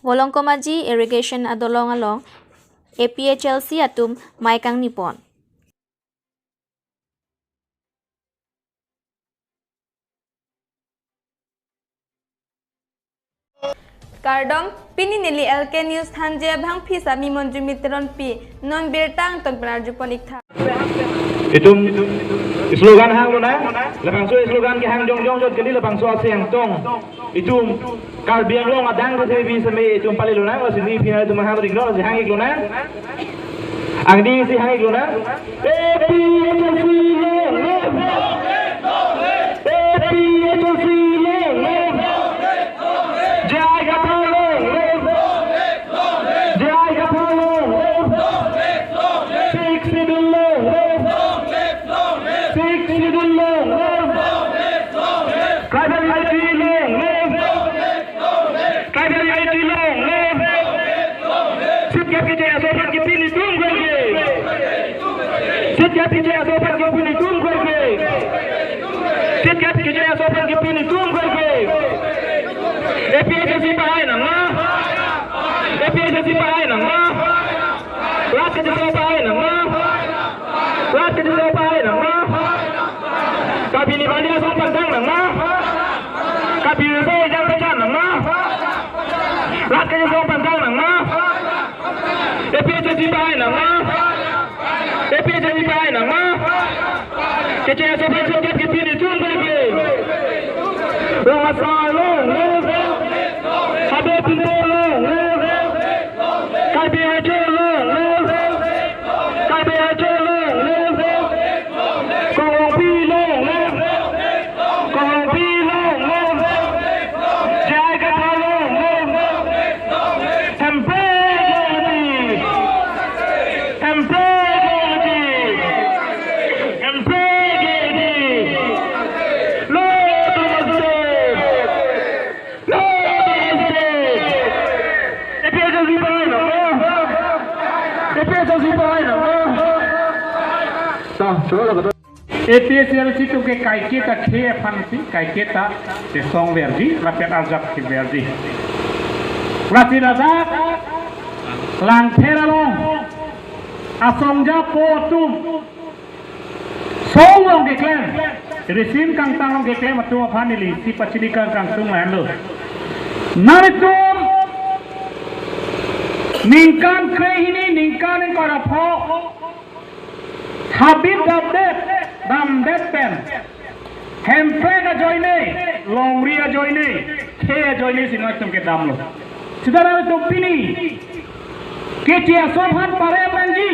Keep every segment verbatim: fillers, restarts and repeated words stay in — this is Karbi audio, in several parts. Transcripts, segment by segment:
Volongkom Aji Irrigation Adolong along A P H L C atum mei kangni pon. Kardom, pini neli L K News thanji abangpi sami Monjumi Teronpi, non birta angton pen arjupon iktha. Itum slogan hanglo nang, labangso slogan kehang jongjong jot kali labangso ase angtong. Itum Karbi Anglong adang kethepi seme itum palilo nang, lasi neli pini itum hang ring lo, lasi hang iklo nang. Angdeng si hang iklo nang. A P H L C long live! A P H L C long live! J I Kathar long live! J I Kathar long live! Sixth Schedule long live! Sixth Schedule long live! Tribal unity long live! Tribal unity long live! Sitgap keche asopan kepini tum gol ke! Sitgap keche asopan kepini tum gol ke! Sitgap keche asopan kepini tum gol ke! A P H L C pahai nang ma? A P H L C pahai nang ma? Rat keche aso pahai nang ma? Rat keche aso pahai nang ma? Karbi ni bali asong pantang nang ma? Karbi ni asong ejang pachan nang ma? Rat keche aso pantang nang ma? A P H L C pahai nang ma? A P H L C pahai nang ma? Keche asopan sitgap kepini tum gol ke! Rong Asar long live! Habe Pinto long live! Karbi Hajo long live! Karbi Hajo long live! Kongpi long live! Kongpi long live! J I Kathar long live! Hemprek long live! Hemprek long live! Hemprek long live! No to the state! No to the state! A P H L C pahai nang ma? A P H L C pahai nang ma? Ta, cholo ka. A P H L C atum ke kaiketa khei aphan si, kaiketa chesong verji, lapen arjap keverji. Lasi ladak Langpher along asongjapo atum song along keklem, risim kangtang along keklem atum aphan neli si pachini kangtung lahenlo. Nanglitum ningkan krehini, ningkan ingkoi ra pho, habit damdet, damdet pen, hemprek ajoine, longri ajoine, khei ajoine si nangtum kedamlo. Sita nangtum pini keche aso aphan parem nangji,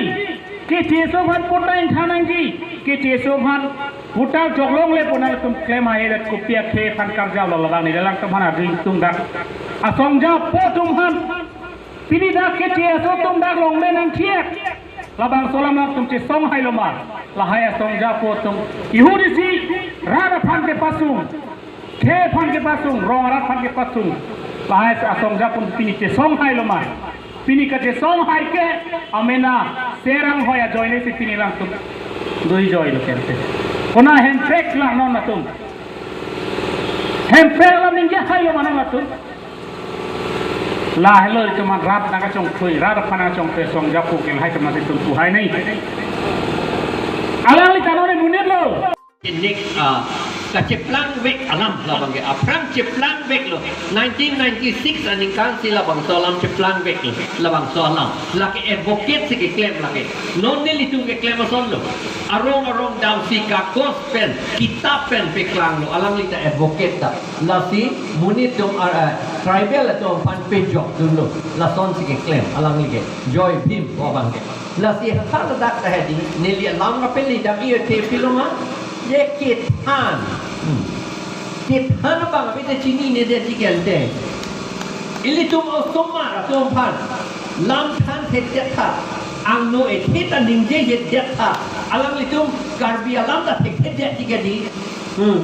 keche aso aphan pota ingthan nangji, keche aso aphan putar joklongle pu nangtum klem ahedet kopi akhei aphan karjap lo, labang neli alangtum aphan ading tung dak asongjapo atum aphan. Pini dak keche aso atum dak longle nangkhiet. Labangso alam nangtum chesong hailo ma? Lahai asongjapo atum ihut isi rat aphan kepasung, khei aphan kepasung, rong arat aphan kepasung, lahai asongjapo atum pini chesong hailo ma? Pini kachesong hai ke amena Serang hoi ajoine si pini alangtum dui joilo kente. Konat hemprek lang non atum? Hemprek alam ningje hailo ma non atum? Lahelo itum an rat nangkachongthui, rat aphan nangkachongthui asongjapo ke lahai atum an itum pu hai nai. Alangli ta non monit lo. Next, ah, kacheplangvek alam labang ke, aphrang cheplangveklo. Nineteen ninety-six aningkan si labangso alam cheplangveklo. Labangso alam. Lake advocate si keklem lake. Non nelitum keklem asonlo. Arong arong damsi kakos pen, kitap pen peklanglo. Alangli ta advocate ta. Lasi monit atum, ah, ah, tribal atum aphan pejokdunlo. Lasonsi keklem alangli ke. Joy Bhim pu abang ke. Lasi ha ladak ta hedi, neli alam kapeli dam iyo te pilo ma? Je kethan. Hmm. Kethan abang abite chinine detji kente. Ilitum osomar atum aphan lam thanthekdet tha, angno ethe ta ningjejeddet tha, alanglitum Karbi alam ta thekthedetji kedi. Hmm.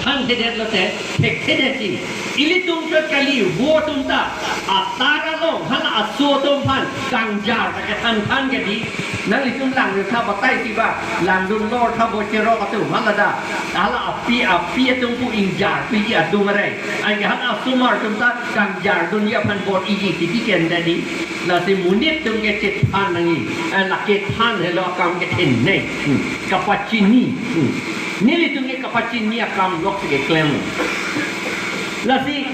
Thanthedet lote, thekthedetji. Ilitum chot kali, vo atum ta, atar along, hala aso atum aphan, kangjar ta kethan than kedi. Nanglitum langdun tha batai si ba, langdun lor tha bo cherok atum, hala da. Hala api, api atum pu ingjarpiji atum arai. Anke hala asomar atum ta, kangjardunji aphan bor-iji, titi kendadi. Lasi monit atum ke chethan nangji. Eh, lake than helo akam kethenei. Hmm. Kapachini. Hmm. Nelitum ke kapachini akam lok si keklem. Lasi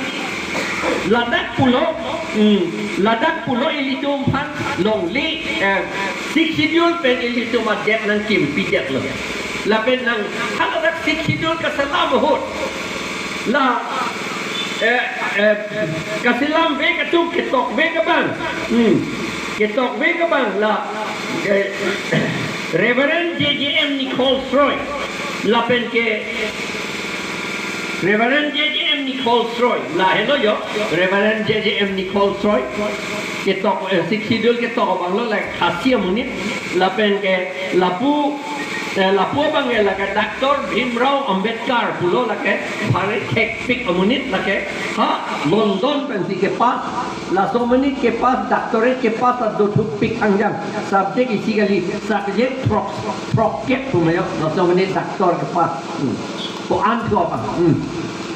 ladak pulo, hmm, ladak pulo ilitum aphan longle, eh, Sixth Schedule pen ilitum adet nangkimpi detlo. Lapen nang haladak Sixth Schedule kaselam ahut. La, eh, eh, kaselam vek atum, ketok vek abang. Hmm. Ketok vek abang la, eh, Reverend J J M Nichols Roy. Lapen ke Reverend J J M Nichols Roy. Lahelo jo, Reverend J J M Nichols Roy. Ketok, eh, Sixth Schedule ketok abang lo, like, Khasi amonit. Lapen ke lapu, eh, lapu abang ke lake Doctor Bhimrao Ambedkar pulo, lake phare thekpik amonit lake. Ha, London pensi kepass, laso amonit kepass, doctorate kepass, ado thupik hangjang. Subject isi kali, subject throk, throkkep pu ma jo, laso amonit doctor kepass. Hmm. Ko-an thu abang. Hmm.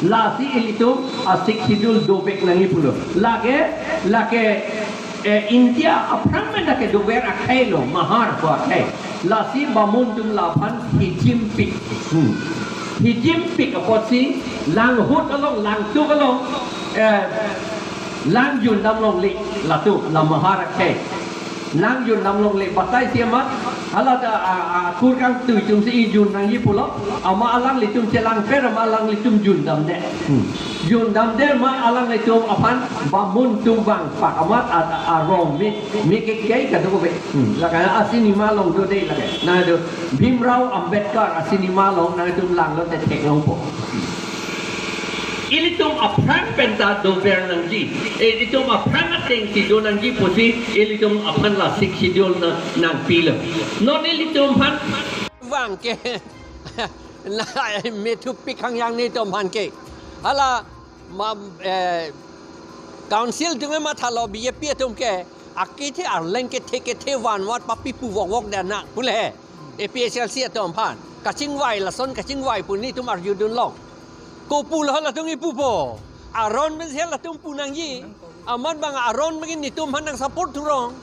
Lasi ilitum a-Sixth Schedule dovek nangji pulo. Lake, lake, eh, India aphrang pen lake dover akhei lo, Mahar pu akhei. Lasi bamun atum laphan hijimpik. Hmm. Hijimpik apotsi lang ahut along, lang tuk along, eh, lang jundam longle, latum, la Mahar akhei. Lang jundam longle, batai si amat, hala ta, a, a, kur kangtui atum si ijun nangji pulo, amat alanglitum chelangpet, amat alanglitum jundamde. Hmm. Jundamde amat alanglitum aphan bamun atum vangpak amat a, a, arong me, me kekai kadokave. Hmm. Lake a-cinema along dode lake. Nangtum Bhimrao Ambedkar a-cinema along nangtum langlote theklongpo. Ilitum aphrang pen ta dover nangji. Eh, ilitum aphrang ateng si do nangji pusi, ilitum aphan la Sixth Schedule na nangpilo. Non ilitum aphan vang ke, na me thupik hangjang nelitum aphan ke. Hala ma, eh, council atum ke mathalo, B J P atum ke, akethe arleng kethe kethe vanvat papi pu vokvok dana pule he. A P H L C atum aphan kachingvai, lason kachingvai pu nelitum arjudun long. Kopulo latum kipupo. Aron pensi latum pu nangji. Amat bang aron bangin nelitum aphan nangsupport thurong.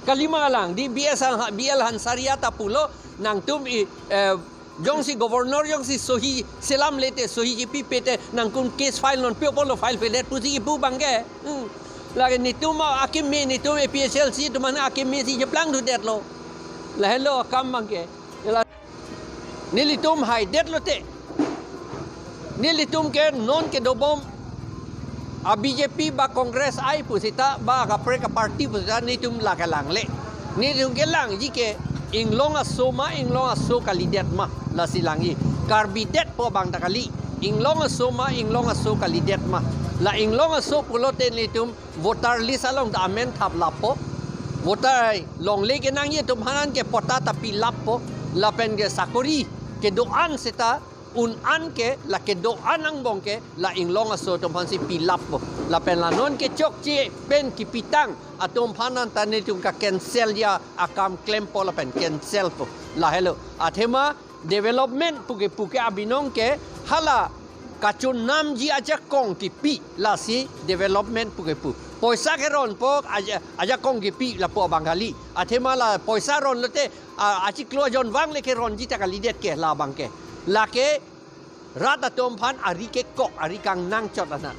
Kalima alang, di B S H-, B L Hansaria ta pulo, nangtum i, eh, jongsi governor jongsi sohi selamle te, sohi kipipe te, nangtum case file non pi apotlo file pedet pusi kipu abang ke. Hmm. Lake nelitum akeme, nelitum A P H L C atum aphan akeme si cheplang thudetlo. Lahelo akam abang ke. La nelitum haidet lote. Nelitum ke non kedobom a-B J P ba Congress ai pusita ba kaprek a-party pusita nelitum la kelangle. Nelitum kelangji ke inglong aso ma, inglong aso kalidet ma, lasi langji. Karbi detpo abang ta kali. Inglong aso ma, inglong aso kalidet ma. La inglong aso pulote nelitum voter list along ta amen thaplappo. Voter longle kenangji atum aphan ke patta ta pilappo. Lapen ke sakori kedo-an seta un-an ke, la kedo-an angbong ke la inglong aso atum aphansi pilappo. Lapen la non kechokche pen kipitang atum aphan anta nelitum ka-cancel ji akam klempo lapen cancelpo. Lahelo. Athema development puke puke abinong ke hala kachonamji ajakong kipi, lasi development puke pu. Poisa keronpo aja-, ajakong kipi lapu abang kali. Athema la poisa ronlote, a, achiklo ajon vangle keronji ta kalidet ke labang ke. Lake rat atum aphan ari kekok, ari kangnang chot ana.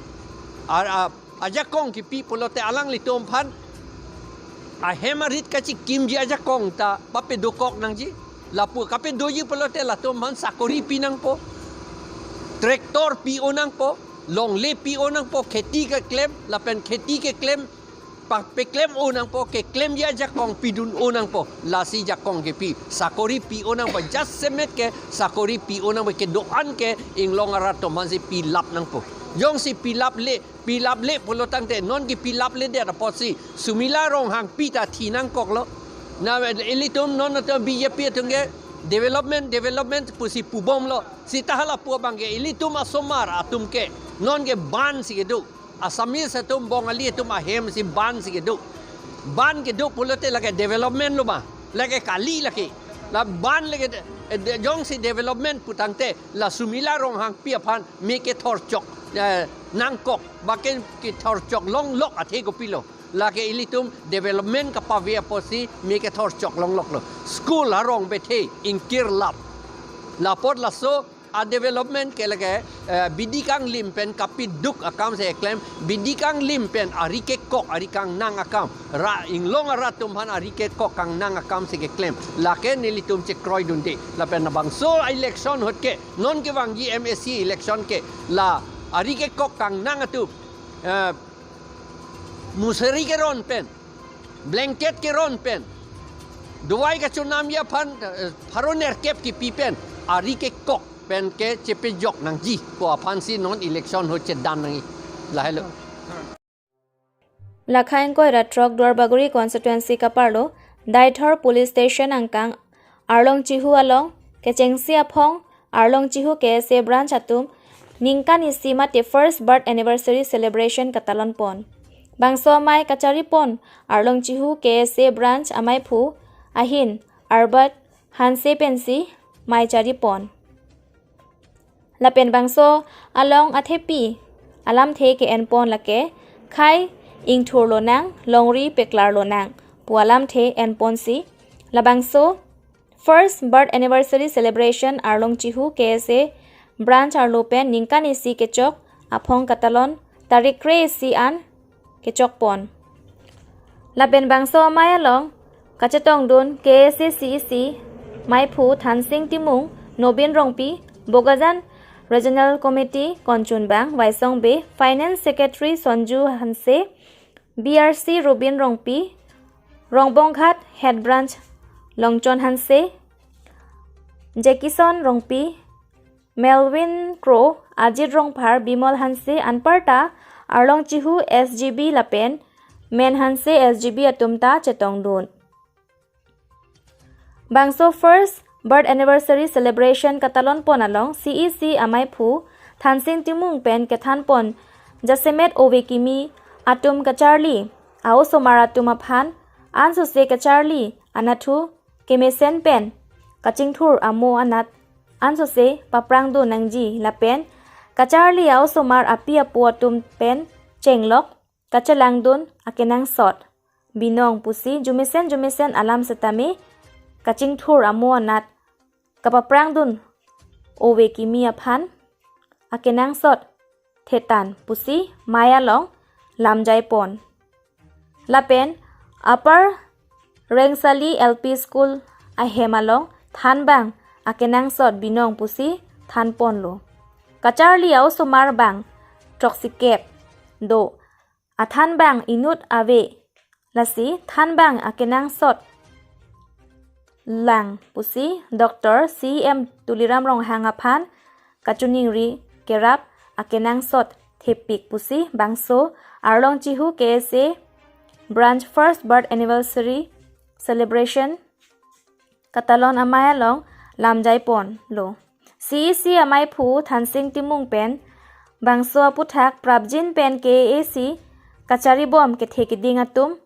A, a, ajakong kipi pulote alanglitum aphan ahem arit kachikimji ajakong ta pape dokok nangji. Lapu kapedoji pulote latum aphan sakori pi nangpo. Tractor pi-o nangpo, longle pi-o nangpo, kheti keklem, lapen kheti keklem, pa-, peklem-o nangpo, keklemji ajakong pidun-o nangpo, lasi jakong kipi, sakori pi-o nangpo, jasemet ke sakori pi-o nangpo, kedo-an ke inglong arat atum aphansi pilap nangpo. Jongsi pilaple, pilaple pulo tangte, non kipilapledet apotsi, Sumila Ronghangpi ta thi nangkoklo. Na ilitum non atum B J P atum ke, Development, development pusi pubomlo. Seta hala pu abangke ilitum asomar atum ke non ke ban si kedo. Assamese atum, Bongali atum ahem si ban si kedo. Ban kedo pulote lake development lo ma? Lake kali lake. La ban lake de-, de-, jongsi development putangte la Sumila Ronghangpi aphan me kethor chok, eh, nangkok, ba ke kethor chok longlok athe kopilo? Lake ilitum development kapave apotsi me kethor chok longloklo. School arong bethe ingkirlap. Lapot laso a-development ke lake, eh, bidi kanglim pen kapiduk akam si keklem, bidi kanglim pen ari kekok, ari kangnang akam, ra inglong arat atum aphan ari kekok kangnang akam si keklem. Lake nelitum chekroidunde. Lapen labangso election ahut ke, non kevangji M A C election ke, la ari kekok kangnang atum, eh, musari keron pen, blanket keron pen, dawai kachonamji aphan, eh, pharo nerkep kipi pen, ari kekok pen ke chepejok nangji pu aphansi non election ahut chedan nangji. Lahelo. Lakha ingkoi ra throk Duarbagori constituency kaparlo Deithor police station angkang Arlong Chihu along kechengsi aphong Arlong Chihu K S A branch atum ningkan isi mate first birth anniversary celebration katalon pon. Bangso amei kachari pon Arlong Chihu K S A branch ameiphu ahin Arbat Hanse pensi mei chari pon. Lapen bangso along athepi alamthe ke-en pon lake, khai ingthur lonang, longri peklar lonang pu alamthe en ponsi labangso first birth anniversary celebration Arlong Chihu K S A branch arlo pen ningkan isi kechok aphong katalon tarik kre-isi an kechok pon. Lapen bangso amei along kachetongdun K S A C E C meiphu Thansing Timung, Nobin Rongpi, Bokajan Regional Committee konchunbang Waisong Bey, Finance Secretary Sonju Hanse, B R C Rubin Rongpi, Rongbonghat Head Branch Longchon Hanse, Jackison Rongpi, Melvin Kro, Ajit Rongphar, Bimol Hanse anparta Arlong Chihu S G B lapen Men Hanse S G B atum ta chetongdun. Bangso first birth anniversary celebration katalon pon along C E C ameiphu Thansing Timung pen kethan pon jasemet ove kimi atum kacharli a-osomar atum aphan ansose kacharli anatthu kemesen pen kachingthur amo anat ansose paprangdun nangji lapen kacharli a-osomar api apo atum pen chenglok kachelangdun akenangsot binong pusi jumesen jumesen alam setame kachingthur amo anat kapaprangdun ove kimi aphan akenangsot thetan pusi mei along lamjai pon. Lapen Upper Rengsali L P School ahem along thanbang akenangsot binong pusi than ponlo. Kacharli a-osomar bang throksikep do, athanbang inut ave, lasi thanbang akenangsot lang pusi Doctor C M Tuliram Ronghang aphan kachiningri kerap akenangsot thepik pusi bangso Arlong Chihu K S A branch first birth anniversary celebration katalon amei along lamjai ponlo. C E C ameiphu Thansing Timung pen bangso aputhak prapjin pen K A A C kacharibom kethe keding atum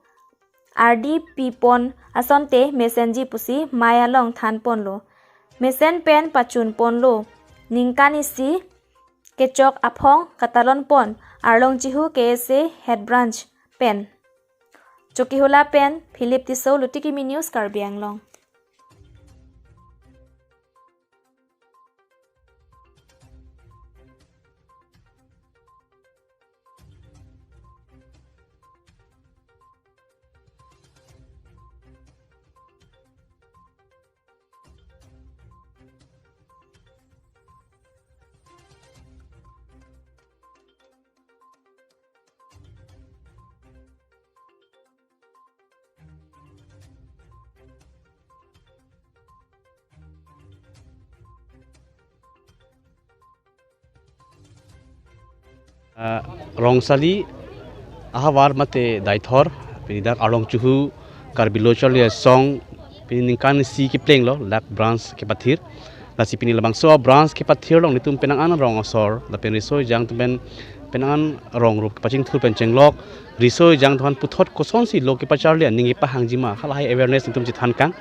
ardi pi pon asonte mesenji pusi mei along than ponlo. Mesen pen pachun ponlo. Ningkan isi kechok aphong katalon pon Arlong Chihu K S A Head Branch pen. Chokihola pen Philip Tisso, Luti Kimi News, Karbi Anglong. Ah, Rongsali ahavar mate Deithor, pini dak Arlong Chihu Karbi Lo Charli Asong Pini ningkan isi kepleng lo, ladak branch kepathir. Lasi pini labangso branch kepathir along nelitum penang an rong asor lapen riso ejang atum pen penang an rong rup kepachingthur pen chenglok, riso ejang atum aphan puthot kosonsi lo kepacharli aning kepahangji ma, halahai awareness nelitum chethan kang.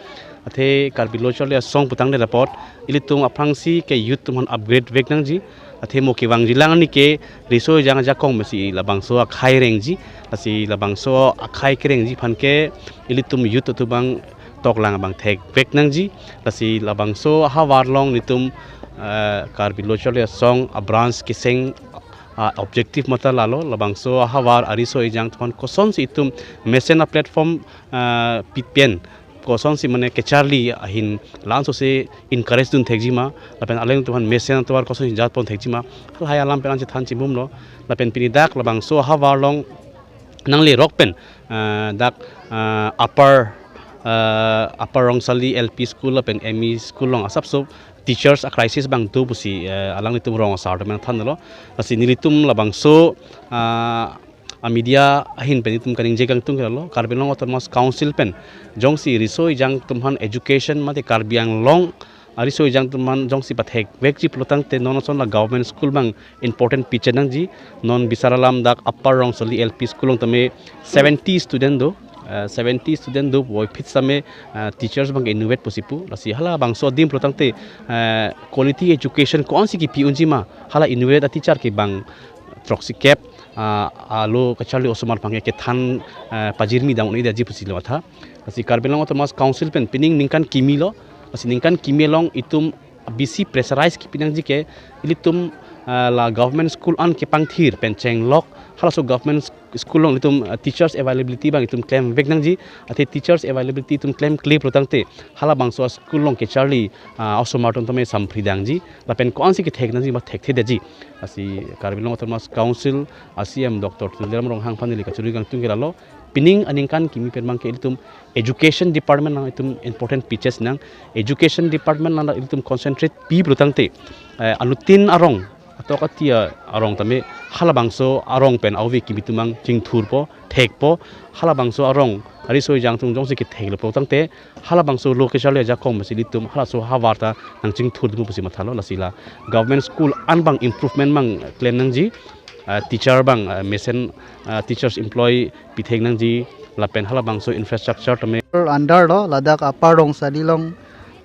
Athe Karbi Lo Charli Asong putangdet apot ilitum aphrangsi ke youth atum aphan upgrade vek nangji. Athe mo kevangjilang arni ke riso ejang ajakong mesi labangso akhai rengji. Lasi labangso akhai kerengji aphan ke ilitum youth atum abang toklang abang thek vek nangji. Lasi labangso ahavar along nelitum, eh, Karbi Lo Charli Asong abranch keseng, ah, objective matha lalo, labangso ahavar ariso ejang atum aphan kosonsi itum mesen aplatform, ah, pit pen kosonsi mane kecharli ahin la-an sose encourage dun thekji ma, lapen alangtum aphan mesen atovar kosonsi jatpon thekji ma, halahai alam pen an chethan chimum lo. Lapen pini dak labangso ahavar along nanglerok pen, ah, dak, ah, upper, ah, Upper Rongsali L P School lapen M E School along asapso teachers a crisis abang do pusi, eh, alanglitum rong asar atum nangthanlo. Lasi nelitum labangso, ah, a media ahin pen itum kaningje kangtung ke lalo, Karbi Anglong Autonomous Council pen jongsi riso ejang atum aphan education mate Karbi Anglong ariso ejang atum aphan jongsi pathek vekji pulotangte non ason la government school abang important pichet nangji. Non bisar alam dak Upper Rongsali L P School along tame seventy student do, eh, seventy student do, puvoiphit same, eh, teachers abang ke inutvet pusi pu. Lasi halabangso adim pulotangte, eh, quality education ko-ansi kepi unji ma, hala inutvet a teacher ke bang throksi kep, ah, alo kacharli osomar abang ke kethan, eh, pajirmi dam un-edetji pusi lo matha. Lasi Karbi Anglong Autonomous Council pen pining ningkan kimi lo. Lasi ningkan kimi along itum bisi pressurize kepi nangji ke ilitum, ah, la government school an kepangthir pen chenglok, halaso government sk-, school along ilitum, ah, teachers availability abang itum klem vek nangji. Athe teachers availability itum klemkle pulotangte halabangso school along kecharli, ah, osomar atum tame sampri dangji. Lapen ko-ansi kethek nangji ma thekthedetji. Lasi Karbi Anglong Autonomous Council a C E M Doctor Tuliram Ronghang aphan neli kachoningri kangtung ke lalo, pining aningkan kimi pen abang ke ilitum education department along itum important pichet nang, education department along itum concentrate pi pulotangte, eh, alutin arong, atok ati arong tame halabangso arong pen ave kimi atum abang chingthurpo, thekpo. Halabangso arong ariso ejang atum jongsi ketheklo pulotangte halabangso lo kecharli ajakong mesi ilitum halaso ahavar ta nangchingthur dunpo pusi mathalo. Lasi la government school an abang improvement abang klem nangji, ah, teacher abang, ah, mesen, ah, teachers employ pithek nangji, lapen halabangso infrastructure tame. Under lo, ladak Upper Rongsali along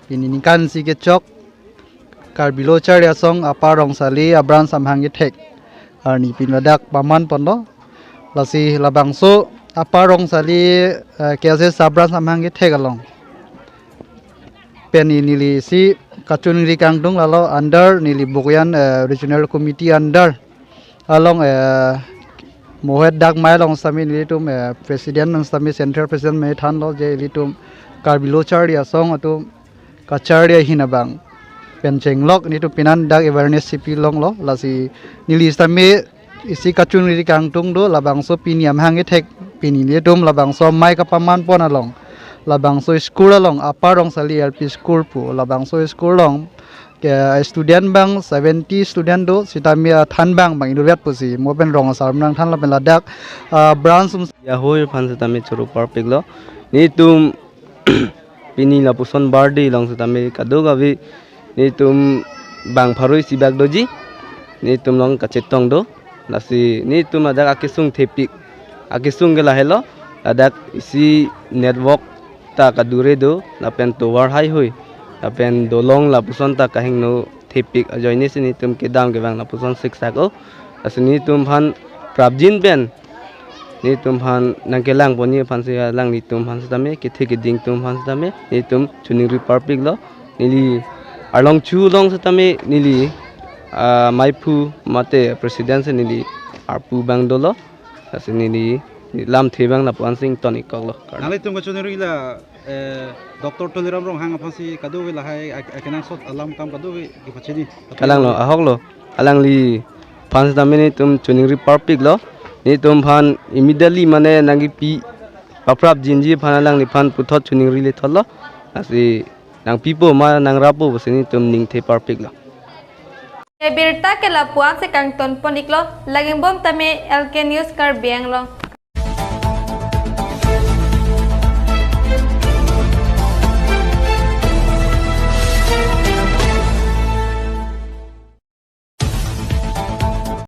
pini ningkan isi kechok Karbi Lo Charli Asong Upper Rongsali abranch amahang kethek arni pini ladak paman ponlo. Lasi labangso Upper Rongsali, eh, K S S abranch amahang kethek along pen neli isi kachoningri kangtung lalo, under neli Bokajan, eh, Regional Committee under along, eh, mohet dak mai along sitame nelitum, eh, president along sitame, central president mai thanlo je ilitum Karbi Lo Charli Asong atum kacharli ahin abang pen chenglok nelitum pinan dak awareness sipi longlo. Lasi neli sitame isi kachoningri kangtung do, labangso pini amahang kethek, pini nelitum labangso amei kapaman pon along, labangso school along, Upper Rongsali L P School pu labangso school along ke student abang seventy student do, sitame athan abang bang inutvet pusi mo pen rong asar atum nangthan lapen ladak, ah, branch um. Yahui aphan sitame choro parpiklo. Nelitum pini lapuson birthday along sitame kadokave nelitum bang pharo isi bak doji, nelitum along kachetong do. Lasi nelitum ladak akesung thepik, akesung ke lahelo, ladak isi network ta kadure do, lapen tovar haihui, lapen dolong lapuson ta kahingno thepik ajoine si nelitum kedam kevang lapuson siksak o. Lasi nelitum aphan prapjin pen, nelitum aphan nangkelang ponji aphansi alanglitum aphan sitame, kethe keding atum aphan sitame nelitum choningri parpiklo. Neli arlong chu along sitame neli, ah, meiphu mate president si neli arpu abang dolo. Lasi neli lamthe abang lapu-an si ington-ik koklo. Nanglitum kachoningri la, eh, Doctor Tuliram Ronghang aphansi kadokave lahai ak-, akenangsot alam kam kadokave kepachini. Kalanglo, ahoklo. Alangliphan sitame nelitum choningri parpiklo. Nelitum aphan immediately mane nangkipi paprapjinji aphan alangliphan puthot choningri lethotlo. Lasi nangpipo ma nangrapo pusi nelitum ningthe parpiklo. Ebirta ke lapu-an si kangton pon-iklo, lagingbom tame L K News Karbi Anglong.